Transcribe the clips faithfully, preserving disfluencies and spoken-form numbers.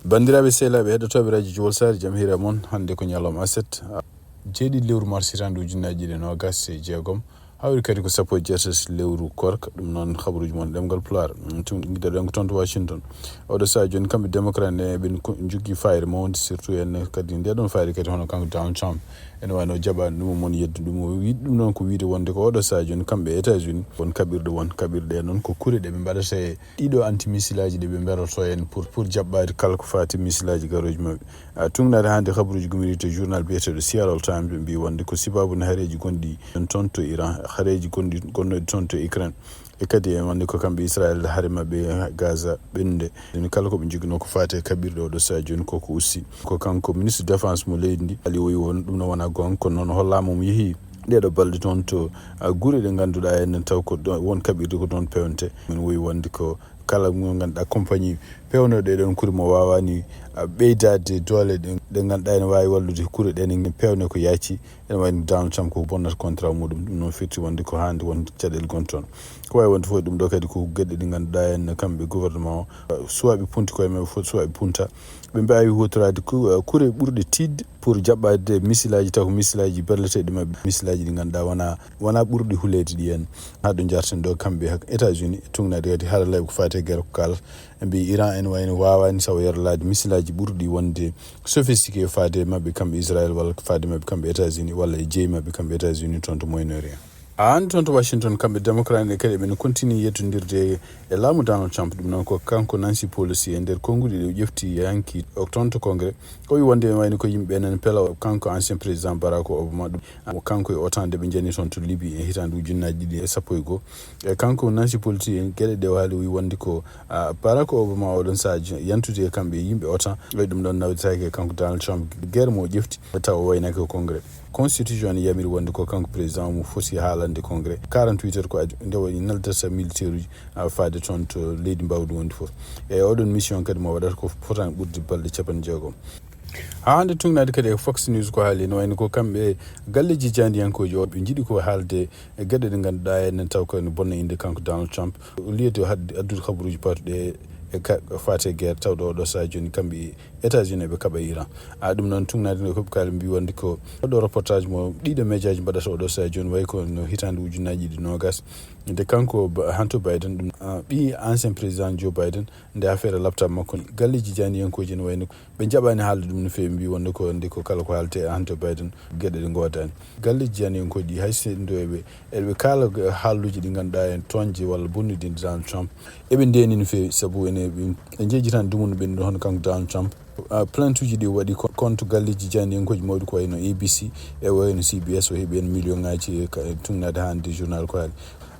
Banndiraaɓe sehilaaɓe heɗotooɓe radio Jowol Saare, jam hiira mon. Hannde ko ñalawma aset, jeeɗiɗi lewru mars hitaande ujunnaaji ɗiɗi e noogas e jeegom, hawri kadi ko sappo e jeetati lewru koorka. Ɗum noon habaruuji mon ɗemngal Pulaar. Mm, tun-, ngiɗɗo ɗen ko toon to Washington. Oɗo sahaa jooni kamɓe démocrate en eɓen ko-, njogii fayre mawnde, surtout en kadi nde ɗon fayre kadi hono kanko Donald Trump. Ene wano jaɓaani ɗum, mon yeddu ɗum. O wiɗi ɗum noon ko wiide wonde ko oɗo sahaa jooni kamɓe États-Unis won kaɓirɗe, won kaɓirɗe noon ko kure ɗe ɓe mbaɗata e ɗiɗo anti-missile aji ɗi ɓe mbaɗata en pour, pour jaɓɓaade kala ko faati missile aji garooji maɓɓe. A, tungnaade hannde habaruuji gumiriiɗi to journal biyeteeɗo Seattle Times, ɓe mbii wonde ko sibaabu ne hareeji gonɗi toon to Iran, hareeji gonɗi, gonnooɗi toon to Ukraine, e kadi e wonde ko kamɓe Israel hare maɓɓe Gaza ɓennde. Jooni kala ko ɓe njoginoo ko faati e kaɓirɗe oɗo sahaa jooni koko usti. Ko kanko ministre défense mo leydi ndi, Ali o wi won ɗum no wona goonga, kono noon hollaama mo yehi ɗeɗo balɗe toon to, a, gure ɗe ngannduɗaa en taw ko ɗo, won kaɓirɗe ko ɗoon pewnte. Min woyi wonde ko kala mo ngannduɗaa compagnie pewnooɗo ɗee ɗoon kuri mo waawaani, a, ɓeydaade doole ɗe, ɗe ngannduɗaa ene waawi wallude kure ɗe ne pewne ko yaaci. Ene wayi no Donald Trump ko bonnata contrat muɗum. Ɗum noon firti wonde ko hannde won caɗeele gon toon. Ko wawi wonde fof ɗum ɗo kadi ko geɗe ɗe ngannduɗaa en kamɓe gouvernement o, a, soit ɓe punti koye maɓɓe fof, soit ɓe punta. Ɓe mbaawi huutoraade ku-, kure ɓurɗe tiiɗde pour jaɓɓaade misilaji, taw ko misilaji berleteeɗi maɓɓe, misilaji ɗi ngannduɗaa wona, wona ɓurɗi huleede ɗi en. Haa ɗo njarten ɗo kamɓe hak-, États-Unis, e tungnaade kadi haralleeɓe ko faati e gere ko kaalata. Ɓe mbii Iran ene wayno waawaani sawo yerlaade misilaji ɓurɗi wonde sophistiqué faade maɓɓe kamɓe Israël walla faade maɓɓe kamɓe États-Unis walla e jeyi maɓɓe kamɓe États-Unis toon to Moyen-Orient. Aan toon to Washington, kamɓe démocrate en kadi ɓe continue yettondirde e laamu Donald Trump. Ɗum noon ko kanko Nancy Pelosi e nder konnguɗi ɗi o ƴefti hanki o toon to Congrès. O wi wonde ene wayno ko yimɓe nana pela kanko ancien président Barack Obama ɗum. Kanko e OTAN nde ɓe njani toon to Libye e hitaande ujunnaaji ɗiɗi e sappo e goo. E kanko Nancy Pelosi en geɗe ɗe o haali, o wi wonde ko, a, Barack Obama oɗon sahaa yantude e kamɓe e yimɓe OTAN. O wi ɗum ɗon nawdetaake e kanko Donald Trump, guerre mo o ƴefti, tawa o waynaaki ko Congrès. Constitution ne yamiri wonde ko kanko président mo foti haalande Congrès quarante-huit heures ko adi, nde woni naldata militaire uji, a, faade toon to leydi mbawdi wonde fof. E oɗon mission kadi mo waɗata ko fotani ɓurde balɗe capanɗe jeegom. Haa hannde tungnaade kadi e Fox News ko haali, no wayno ko kamɓe galleeji jaandiyankooji o, ɓe njiɗi ko haalde e geɗe ɗe ngannduɗaa en taw ko ene bonna innde kanko Donald Trump. Au lieu de hadde addude habaruuji paatuɗi e, e ka-, faati e guerre, tawɗo oɗo sahaa jooni kamɓe États-Unis eɓe kaɓa Iran. A, ɗum noon tungnaade nde ko ɓe kaali mbii wonde ko oɗo reportage mo ɗiɗo médiaji mbaɗata oɗo sahaa jooni, wayi ko no hitaande ujunnaaji ɗiɗi noogas. Nde kanko Ba-, Hunter Biden, ɗum, a, ɓii ancien président Joe Biden, nde affaire laptop makko, galleeji jaandiyankooji ene wayno ɓe njaɓaani haalde ɗum no feewi, mbii wonde ko, nde ko kala ko haaletee e Hunter Biden, geɗe ɗe ngoodaani. Galleeji jaandiyankooji ɗi hay so ndo eɓe, eɓe kaala haalluuji ɗi ngannduɗaa en tooñde walla bonnude Donald Trump, eɓe ndeeni no feewi, sabu ene, ɓe, ɓe njeejitani dumunde ɓennude hono kanko Donald Trump. A, plainte uji ɗi waɗi ko, contre galleeji jaandiyankooji mawɗi ko wayno A B C, e wayno C B S, o heɓi en million ŋaaji e ka, e tungnaade hannde journal ko haali.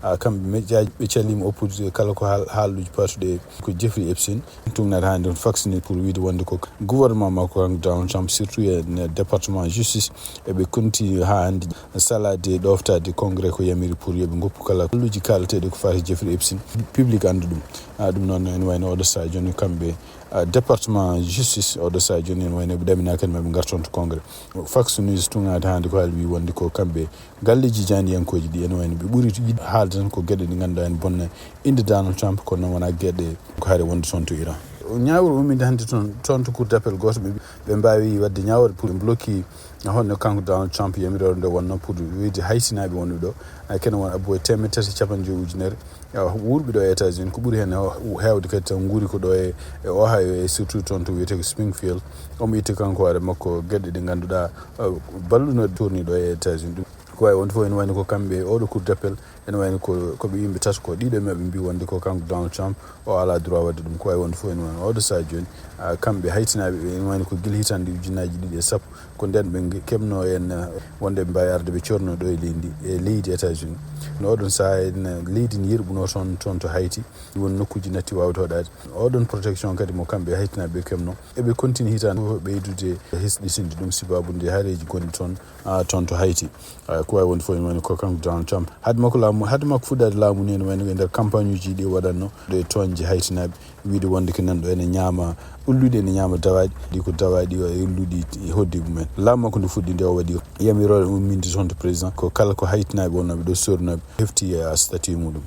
A, kamɓe médiaji ɓe caliima oppude kala ko haal-, haalluuji paatuɗi ko Jeffrey Epstein. Tungnaade hannde on Fox News pour wiide wonde ko gouvernement makko kanko Donald Trump, surtout e nder département justice, eɓe continue haa hannde salaade e ɗooftaade Congrès ko yamiri pour yo ɓe ngoppu kala haalluuji kaalateeɗi ko faati Jeffrey Epstein, public annda ɗum. A, ɗum noon ene wayno oɗo sahaa jooni kamɓe, a, département justice oɗo sahaa jooni ene wayno ɓe ɗaminaaka en maɓe ngarton to Congrès. Fox News tungnaade hannde ko haali wi wonde ko kamɓe galleeji jaandiyankooji ɗi ene wayno ɓe ɓuri yiɗ-, haalde tan ko geɗe ɗe ngannduɗaa ene bonna innde Donald Trump, kono noon wonaa geɗe ko haare wonde toon to Iran. Ñaawre umminde hannde toon, toon to cour d'appel gooto, ɓe, ɓe mbaawi waɗde ñaawre pour ɓe bloquer honno kanko Donald Trump yamiroore nde wonno pour wiyde haysinaaɓe wonɓe ɗo, ay kene won abbo e teemedde tati e capanɗe joyi ujunere, a, wuurɓe ɗo e États-Unis, ko ɓuri heen heew-, heewde kadi tan nguuri ko ɗo e, e Ohio e surtout toon to wiyetee ko Springfield. Omo itti kanko hoore makko geɗe ɗe ngannduɗaa, a, balluno tourni ɗo e États-Unis. Ɗum ko wawi wonde fof ene wayno ko kamɓe oɗo cour d'appel, ene wayno ko, ko ɓe yimɓe tato ko ɗiɗo e maɓɓe mbi wonde ko kanko Donald Trump o ala droit waɗde ɗum. Ko wawi wonde fof ene wayno oɗo sahaa jooni, a, kamɓe haytinaaɓe ɓe ene wayno ko gila hitaande ujunnaaji ɗiɗi e sappo ko nden ɓe nge-, keɓno en, a, wonde ɓe mbawi arde ɓe corno ɗo e leydi, e leydi États-Unis. No oɗon sahaa en, leydi ne yerɓuno toon, toon to Haïti, won nokkuji natti wawde hoɗade. Oɗon protection kadi mo kamɓe haytinaaɓe ɓe keɓno, eɓe continue hitaande fof ɓeydude hesɗitinde ɗum sababu nde hareji gonɗi toon, a, toon to Haïti. A, ko wawi wonde fof ene wayno ko kanko Donald Trump. Hade makko laamu, hade makko fuɗɗade laamu ni ene wayno e nder campagne uji ɗi waɗatno ɗo e toñde haytinaaɓe, wiide wonde ko nan ɗo ene ñaama ulluɗi, ene ñaama dawaaɗi, ɗi ko dawaaɗi o e ulluɗi e hoddi mumen. Laamu makko nde fuɗɗi nde o waɗi yamiroore umminde toon to président, ko kala ko haytinaaɓe wonnooɓe ɗo sornooɓe hefti, a, statut muɗum.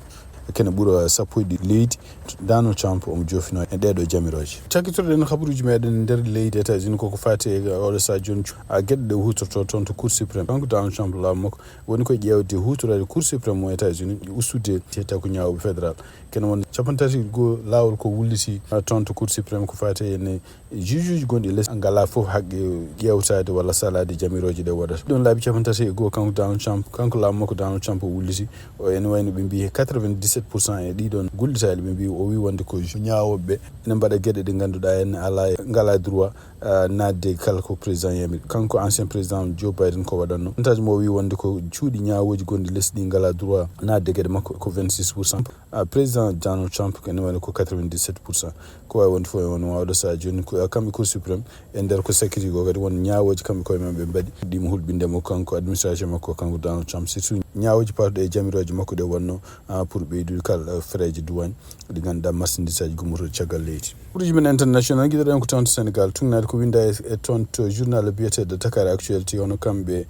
kene ɓura sappo e ɗiɗi leydi Donald Trump omo jofino e ɗeɗo jamirooje. Cakkitorɗen habaruuji meɗen nder leydi États-Unis koko fati e oɗo sa joni a geɗe ɗe hutorto toon to Cour suprême. Kanko Donald Trump laamu makko woni koye ƴeewde hutorade Cour suprême mo États-Unis ustude te taw ko ñaawooɓe fédéral. Kene won capanɗe tati e goo laawol ko wulliti toon to Cour suprême ko fati e juge uji gonɗi les ngala fof haqqe ƴeewtaade walla salaade jamirooje ɗe waɗata. Ɗon laabi capanɗe tati e goo kanko Donald Trump, kanko laamu makko Donald Trump o wulliti. O ene wayno ɓe mbi quatre-vingt-dix-sept pour cent e ɗiɗon gullitaali ɓe mbi o wi wonde ko ñaawooɓe ɓe ene mbaɗa geɗe ɗe ngannduɗaa en ala ngala droit naatde kala ko président yamiri. Kanko ancien président Joe Biden ko waɗanno montage mo o wi wonde ko cuuɗi ñaawooji gonɗi lesɗi ngala droit naatde geɗe makko ko vingt-six pour cent. Président Donald Trump ene wayno ko quatre-vingt-dix-sept pour cent. Ko wawi wonde fof e won oɗo saha joni ko kamɓe Cour suprême e nder ko sakkiti ko kadi won ñaawooji kamɓe koye maɓɓe mbaɗi ɗimo hulɓinde mo kanko administration makko kanko Donald Trump, surtout ñaawooji pawɗe e jamirooje makko ɗe wonno pour ɓeydude kala fereeji duwaañ ɗi ngannduɗaa marchandise aji gummotoɗi caggal leydi. Ɓurji men international giɗoɗen ko toon to Sénégal tugnaade ko winda e toon to journal biyeteɗo Dakar Actualité hono kamɓe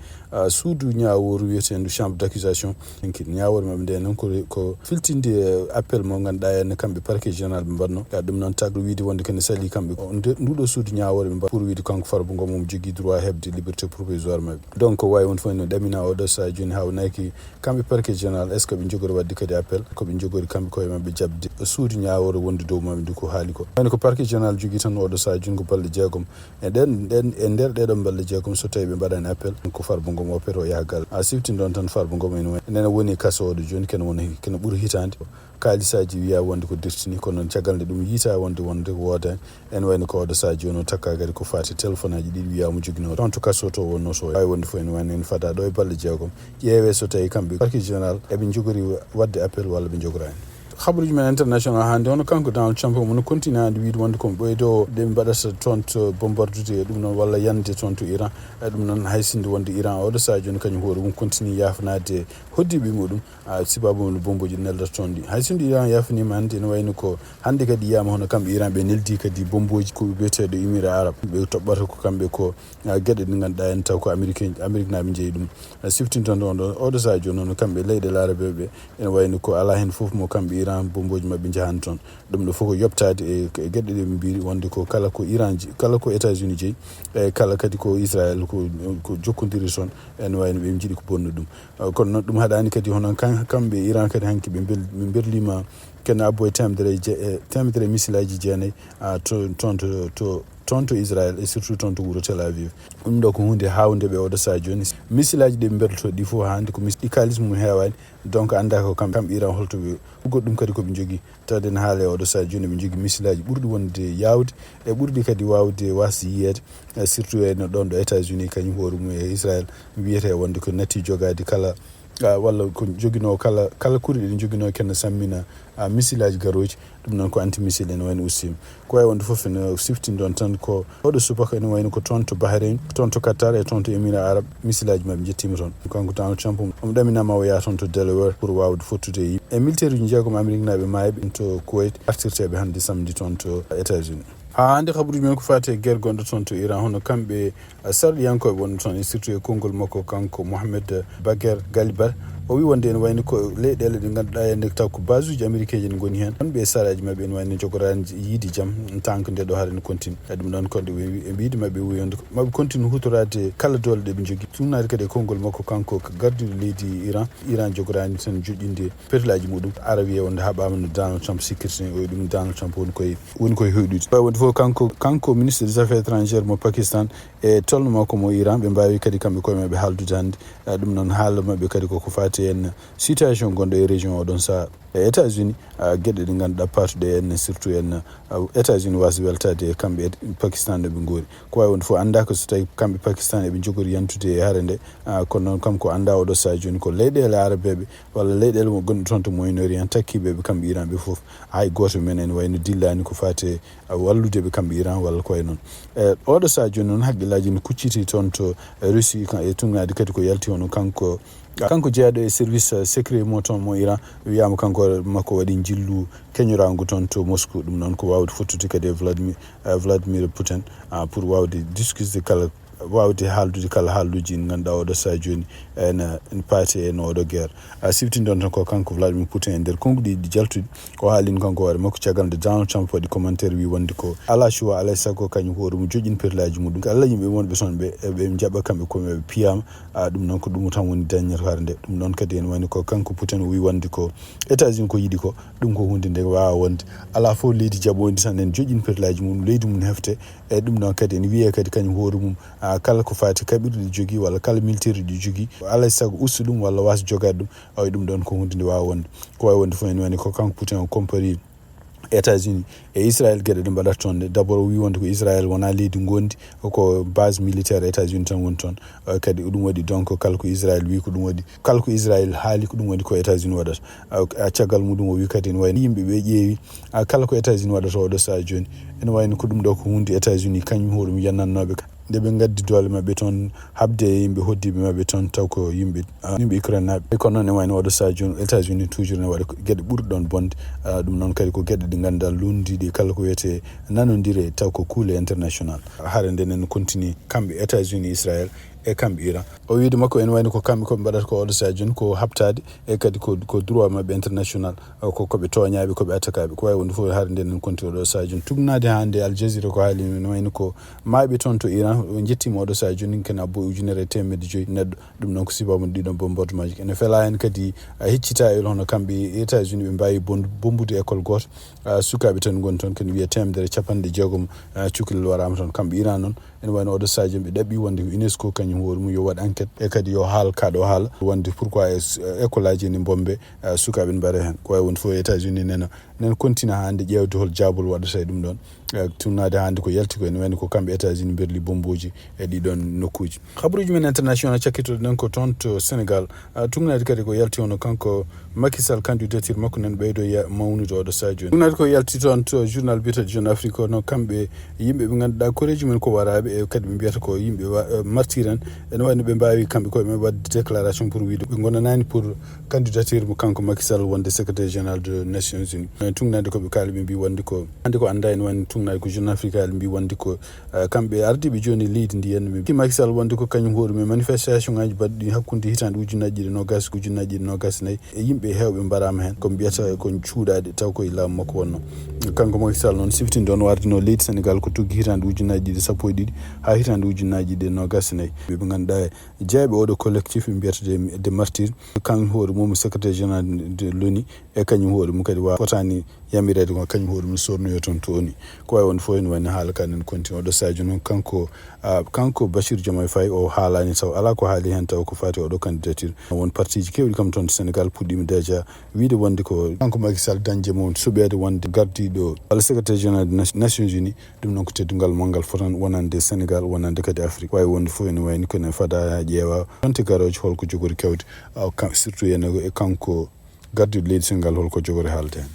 suudu ñaawooru wiyetendu chambre d'accusation. Ñaawooru maɓɓe nde noon ko filtinde appel mo ngannduɗaa en kamɓe parquet général ɓe mbaɗno ka ɗum noon tagɗo wiide wonde kene sali kamɓe nduɗo suudu ñaawooru ɓe mbaɗ pour wiide kanko Farba Ngom omo jogii droit heɓde liberté provisoire maɓɓe. Donc wawi won fof no ɗamina oɗo saha joni hawnaki kamɓe parquet général est ce que ɓe jogori wadde kadi appel ko ɓe jogori kamɓe koye maɓɓe jaɓde suudu ñaawooru wonde dow maɓɓe ndu ko haali ko wayno ko parquet général jogii tan oɗo saha joni ko balɗe jeegom e ɗen ɗen e nder ɗeɗo balɗe jeegom so tawi ɓe mbaɗani appel ko Farba Ngom o peto yaha gal a sifti ɗon tan Farba Ngom ene nena woni kaso oɗo joni kene woni kene ɓuuri hitande kaalisaji wiya wonde ko dirtini kono noon caggal nde ɗum yiita wonde wonde ko woodani en wayno ko oɗo saha joni o takka kadi ko fati téléphone aji ɗiɗi wiya omo jogino toon to kaso to wonno to wawi wonde fof ene wayno ene fada ɗo e balɗe jeegom ƴeewe so tawi kamɓe parquet général eɓe jogori wadde appel walla ɓe jogorani. Habaruji men international hannde hono kanko Donald Trump omo continue hannde wiide wonde komo ɓeydo ɗe mbaɗata toon to bombardude e ɗum noon walla yande toon to Iran e ɗum noon hay sinde wonde Iran oɗo saha joni kañum hoore mum continue yafanade hoddiɓe muɗum sibabu no bomboji neldata toon ɗi hay sinde Iran yafanima hannde ene wayno ko hannde kadi yiyama hono kamɓe Iran ɓe neldi kadi bomboji ko biyeteɗo Émirats Arabes ɓe toɓɓata ko kamɓe ko geɗe ɗe ngannduɗaa en taw ko américain amérique naɓe jeeyi ɗum siftintonde on ɗon oɗo saha joni noon kamɓe leyɗe larabeɓe ene wayno ko ala heen fof mo kamɓe Iran bomboji maɓɓe njahani toon ɗum ɗo fof ko yoɓtaade e geɗe ɗe ɓe mbiri wonde ko kala ko Iran kala ko États-Unis jeeyi e kala kadi ko Israël ko jokkodiri toon ene wayno ɓe jiiɗi ko bonnu ɗum kono noon ɗum haɗani kadi hono kamɓe Iran kadi hanki ɓe berlima kene abbo e temedere e temedere misilaji jeenayi toon to to toon to Israël e surtout toon to wuro Tel Aviv. Ɗum ɗo ko hunde hawnde ɓe oɗo saha joni. Misilaji ɗi ɓe berloto ɗi fof hande ko ɗi kalis mum hewani. Donc annda ko kam kam Iran holto ɓe goɗɗum kadi ko ɓe jogui. Tawde ne haala e oɗo saha joni ɓe jogui misilaji ɓurɗi wonde yawde e ɓurɗi kadi wawde wasde yiyede. E surtout e no ɗon ɗo États-Unis kañum hoore mum e Israël wiyete wonde ko natti jogade kala walla ko joguino kala kala kuuɗe ɗe joguino kene sammina missile aji garooji. Ɗum noon ko anti missile ene wayno ustima ko wawi wonde fof ene siftinde on tan ko oɗo subaka ene wayno ko toon to Bahrain toon to Qatar e toon to Émirats Arabes missile aji maɓɓe jettima toon. Kanko Donald Trump omo ɗaminama o yaha toon to Delaware pour wawde fottude e yimɓe e militaire uji jeegom amérique naɓe mayɓe to Kuwait artirteɓe hannde samedi toon to États-Unis. Ha hannde habaruji men ko fati e guerre gonɗo toon to Iran hono kamɓe sarɗiyankoɓe wonɓe toon e surtout e konngol makko kanko Mohamed Baguer Galibar o wi wonde ene wayno ko leyɗele ɗe ngannduɗa ene taw ko base uji américain ji ne goni heen wonɓe e saraji maɓɓe ene wayno jogorani yiide jaam. Tanko nde ɗo haɗa ne continue e ɗum ɗon konde ɓe mbiide maɓɓe wiyonde maɓe continue hutorade kala doole ɗe ɓe jogui. Sunnade kadi e konngol makko kanko ko gardiɗo leydi Iran Iran jogorani tan joɗɗinde pétrolaji muɗum ara wiye wonde haɓama no Donald Trump sikkirtini o ɗum Donald Trump woni koye woni koye hoyɗude wawi wonde fof kanko kanko ministre des affaires étrangères mo Pakistan e tolno makko mo Iran ɓe mbawi kadi kamɓe koye maɓe haaldude hannde. Ɗum noon haala maɓɓe kadi koko fati en situation gonɗo e région oɗon saaha e États-Unis gueɗe ɗe ganduɗa patuɗe en surtout en États-Unis wasa weltade e kamɓe e Pakistan ɗo ɓe goori. Ko wawi wonde fof anndaka so tawi kamɓe Pakistan eɓe jogori yantude e haare nde. Kono noon kam ko annda oɗo saha joni ko leyɗele arabeɓe walla leyɗele mo gonɗe toon to Moyen Orient takkiɓeɓe kamɓe Iran ɓe fof. Hay goto men ene wayno dillani ko fate walludeɓe kamɓe Iran walla ko way noon. E oɗo saha joni noon haqqillaji ne kucciti toon to Russie e tugnade kadi ko yalti hono kanko kanko jeeyaɗo e service secret mo toon mo Iran wiyama kanko makko waɗi jillu keñorangu toon to Moscou. Ɗum noon ko wawde fottude kadi e Vladimir Vladimir Putin pour wawde discuter kala waawde haaldude kala haalduuji ɗi ngannduɗaa oɗo sahaa jooni ene, ene paati e no oɗo guerre. A siftinɗon tan ko kanko Vladimir Putin e nder konguɗi ɗi jaltuɗi, o haalino kanko hoore makko caggal nde Donald Trump waɗi commentaire, wi wonde ko alaa choix, alaa e sago kañum hoore mum joƴƴin perlaaji muɗum. Kala yimɓe wonɓe toon ɓe, ɓe njaɓa kamɓe koye maɓɓe piyaama. A, ɗum noon ko ɗum tan woni dañnere harde. Ɗum noon kadi ene wayno ko kanko Putin o wi wonde ko États-Unis ko yiɗi ko, ɗum ko huunde nde waawa wonde. Alaa fof leydi jaɓoondi tan en joƴƴin perlaaji mum, leydi mum hefte. E ɗum noon kadi ene wiyee kadi kañum hoore mum, a, kala ko faati kaɓirɗe ɗi jogii walla kala militaire ɗi jogii, alaa e sago usta ɗum walla waasa jogaade ɗum. Awa ɗum ɗoon ko huunde nde waawa wonde. Ko waawi wonde fof ene wayno ko kanko Putin o compari États-Unis e Israël geɗe ɗe mbaɗata toon ɗe. D'abord o wi wonde ko Israël wonaa leydi ngondi, ko base militaire États-Unis tan woni toon. Eh, kadi ɗum waɗi donc kala ko Israël wi ko ɗum waɗi. Kala ko Israël haali ko ɗum waɗi ko États-Unis waɗata. A, a caggal muɗum o wi kadi ene wayno yimɓe ɓe ƴeewi, a, kala ko États-Unis waɗata oɗo sahaa jooni. Ene wayno ko ɗum ɗo ko huunde États-Unis kañum hoore mum yannannooɓe ka. Nde ɓe ngaddi doole maɓɓe toon, haɓde e yimɓe hoddiiɓe maɓɓe toon, taw ko yimɓe, ah, yimɓe Ukraine naaɓe. E kono noon, ne wayno oɗo sahaa jooni, États-Unis toujours ne waɗa ko geɗe ɓurɗe ɗoon bonde. Ah, ɗum noon kadi ko geɗe ɗe ngannduɗaa luulndiiɗe kala ko wiyetee nanondire, taw ko kuule international. Hare nde nen continue kamɓe États-Unis, Israël e kamɓe Iran. O wiide makko, ene wayno ko kamɓe ko ɓe mbaɗata ko oɗo sahaa jooni ko haɓtaade e kadi ko, ko droit maɓɓe international. Ko, ko ɓe tooñaaɓe, ko ɓe attakaaɓe, ko waawi wonde fof hare nde nen continue oɗo sahaa jooni. Tugnaade haa nde Al Jazeera ko haali, ene wayno ko maaɓe toon to Iran, o njettiima oɗo sahaa jooni, kene abbo e ujunere e teemedde joyi neɗɗo. Ɗum noon ko sibabu ɗiɗon bombardement ji. Ene felaa heen kadi, a, heccitaa e hono kamɓe États-Unis ɓe mbaawi bon-, bombude école gooto. A, sukaaɓe tan ngoni toon, kene wiyee teemedere e capanɗe jeegom, a, cukalel waraama toon. Kamɓe Iran noon, ene wayno oɗo sahaa jooni ɓe ɗaɓɓi wonde ko UNESCO kañum hoore mum yo waɗ enquête e kadi yo haal kaɗo haala wonde pourquoi e s-, école aji ene bombe, a, sukaaɓe ne mbaɗa heen. Ko waawi wonde fof États-Unis nena, nena continue haa hannde ƴeewde hol jaabol waɗata e ɗum ɗoon. Eh, tunnaade hannde ko yalti ko ene wayno ko kamɓe États-Unis mberli bombuuji e ɗiɗon nokkuuji. Habaruuji men international cakkitoɗen ko toon to Sénégal. Ah, tunnaade kadi ko yalti hono kanko Macky Sall candidature makko nan ɓeydo ya-, mawnude oɗo sahaa jooni. Tunnaade ko yalti toon to journal biyeteeɗo Jeune Afrique, hono kamɓe yimɓe ɓe ngannduɗaa koreeji men ko waraaɓe e kadi ɓe mbiyata ko yimɓe wa-, eh, martir en. Ene wayno ɓe mbaawi kamɓe koye ɓe waɗde déclaration pour wiide ɓe ngonanaani pour candidature mo kanko Macky Sall wonde secrétaire général de Nations Unies. Eh, tunnaade ko ɓe kaali ɓe mbi wonde ko, hannde ko annda ene wayno tunnaade ko Jeune Afrique kaali mbi wonde ko, eh, kamɓe ardiiɓe jooni leydi ndi en ɓe mbi Macky Sall wonde ko kañum hoore mum manifestation ngaji baɗɗi hakkunde hitaande ujunnaji ɗiɗi nogas, ujunnaji ɗiɗi nogas nayi. E yimɓe heewɓe mbaraama heen, ko mbiyata ko cuuɗaaɗe taw koye laamu makko wonnoo. Kanko Macky Sall noon siftinɗo on wardino leydi Sénégal ko tuggi hitaande ujunnaji ɗiɗi sappo e ɗiɗi haa hitaande ujunnaji ɗiɗi nogas nayi. Ɓe ɓe ngannduɗaa jeeɓe oɗo collectif ɓe mbiyata des, des martyrs, kanko hoore mum secrétaire général de l'ONU, e kañum hoore mum kadi wa-, fotaani yamireede ko kañum hoore mum sornoyo toon to ONU. Ko waawi wonde fof ene wayno haala ka nen continue oɗo sahaa jooni noon kanko, ah, kanko Bassirou Diomaye Faye o haalaani taw, alaa ko haali heen taw ko faati oɗo candidature. Won parti ji keewɗi kam toon to Sénégal puɗɗiima déjà wiide wonde ko kanko Macky Sall dañde mo suɓeede wonde gardiiɗo walla secrétaire général de Nas-, Nations Unies. Ɗum noon ko teddungal manngal fotan wonande Sénégal, wonande kadi Afrique. Waawi wonde fof ene wayni ko ene fada haa ƴeewa yonte garooje holko jogori kewde, ah, ka-, surtout ene e kanko gardiiɗo leydi Sénégal holko jogori haalde heen.